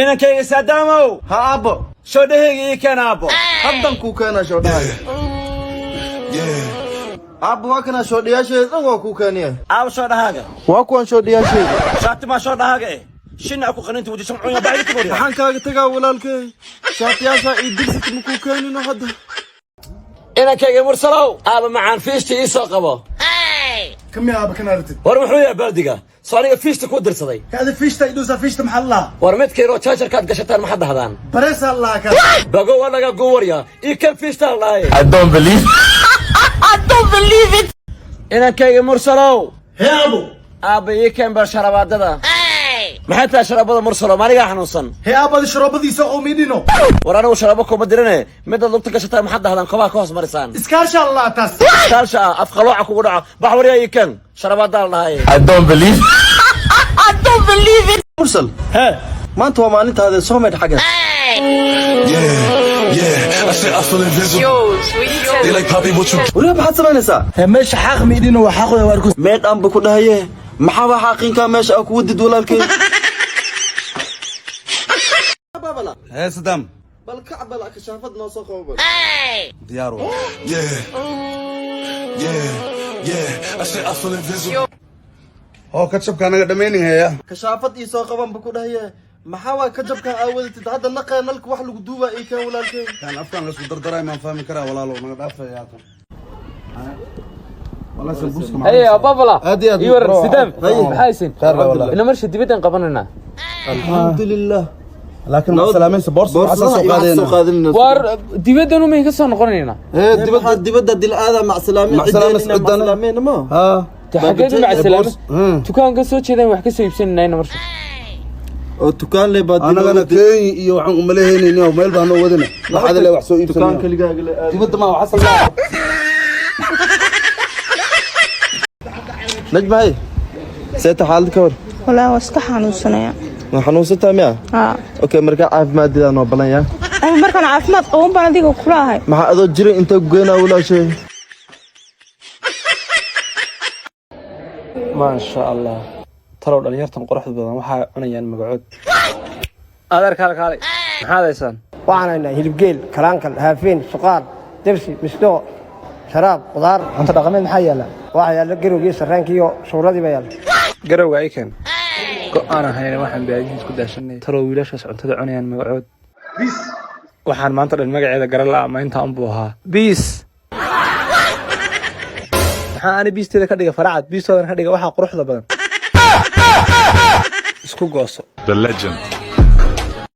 Inankayga Saadaamow. Ha, aabbo. Shoodhahayga ii keen, aabbo. Haddan kuu keenaa shoodhahaaga, aabbo. Waa kanaa shoodhayaasheeda dhan, waa kuu keeniya. Aabo, shoodhahaaga? Waa kuwan shoodhayaasheeda. Shaatimaa shoodhahaaga eh shina ku qaninta wajishan cunya bacdi ku boriya. Maxaan kaaga tagaa, walaalkey? Shaatiyaashaa ii dirsata ma kuu keenino hadda. Inankayga Mursalow, aaba macaan, fiishta ii soo qabo. Kami aaba kan aragtid? War muxuu yahay baaldiga soo aniga fiishta kuu dirsaday? Kaada fiishta idhuusa, fiishta maxaa lahaa? War midkayroo jaajarkaad gashataan maxaad dhahdaan? Bareesaa lahaa kaas. Bago waa laga guwarya, ii kan fiishta la dhahay. I don't believe. I don't believe it. Inankayga Mursalow. Hee, aabo. Aabba, ii keen bal sharabaadada. Maxay tahay sharaabada, Mursalow? Maanigaa xanuunsan? Hee aabadi, sharoobadiisa oo miidhino. War anigu sharaabo kuma dirine, midaad lugta gashataan maxaad dhahdaan, kobaha ka hoos marisaan? Iskaarshaa lahaa taas. Kaalsha ah, afqalooca kugu dhaco. Bax waryaa, ii keen sharabaadaa la dhahay. I don't believe. I don't believe it. Mursal. Hee. Maanta waa maalintaada, soo maydh xaggan. Yeah, I said I feel invisible. They like, "Poppy, what you Weliba maxaad samaynaysaa? Hee, meesha xaaq miidhino, waa xaaqoya, waa arkus. Meedhaan ba ku dhahaye, maxaa waa xaaqinkaa meesha aa kugu did, walaalkey? Hee, Saddam. Bal kac, bal kashaafad noo soo qabo, bal. Diyaar waa. Yeah. I said I feel invisible. Oo ketchupka anaga dhammaynin haya. Kashaafad ii soo qaban ba ku dhahaye, maxaa waa kajabkan aa wadatid hadda? Naqee nalka wax lagu duubaa, ii keen, walaalkey. Kan afkan la isku dardaray maan fahmi karaa, walaalow, naga dhaafaya haatan. Walaa sambuuska. Hey, Babala. Aad iyo aad. Ii waran, Sidaam. Haye. Maxaa haysin? Khayr baa wallahi. Ina marsha dibaddan qabanaynaa. Alxamdulilah. Laakiin ma salaamaysa boorsa waxaa soo Boorsadaha iyo waxaad soo qaadayna. qaadanayna. War dibaddan umay ka soo noqonaynaa. Hee, dibadda dibadda dil'aada macsalaameen. Macsalaameen. Cideynina. Ciddana. Macsalaameen ma Ha. Te xageed u macasalaame? Hmm. Dukaanka soo jeedaan wax ka soo iibsanaynaa ina marsha. Oo dukaan le baad. Anagana Kenya iyo waxaan umalehaynayna oo meel baa noo wadana. Waxaad le wax soo dukaan iibsanayna. Kaligaaga le aad. Dibadda ma waxa salaa. Najmahay, seeta xaalad ka hor? Walaa waa iska xanuunsanaya. Ma xanuunsantaa miya? Haa. Okay, markaa caafimaadidaa noo balan yaa. Ama markaan caafimaad qaban baan adiga kula ahay. Maxaa adoo jiray inta goynaa, walaashay? Maasha Allah, talow dhalinyartan quruxda badan waxaa cunayaan magacood? Adeer, kaale kaale, maxaad haysaan? Waxaan haynaa hilibgeel, kalaankal, haafeen, suqaar, debsi, misdoo, sharaab, qudaar. Cunto dhaqameed maxaa yaala? Waxaa yaalla garowgii, sarraankii iyo shuuradii baa yaalla. Garowga ay keen. Go'aan ahayna waxaan baadiyihiis ku daashanay. Talow wiilashaas cuntada cunayaan magacood? Waxaan maanta dhan magaceeda garan la'a, ma intaa unbuu ahaa biis? Maxaa ani biisteeda ka dhiga faracad, biistoodan ka dhiga waxaa quruxda badan isku gooso. The legend.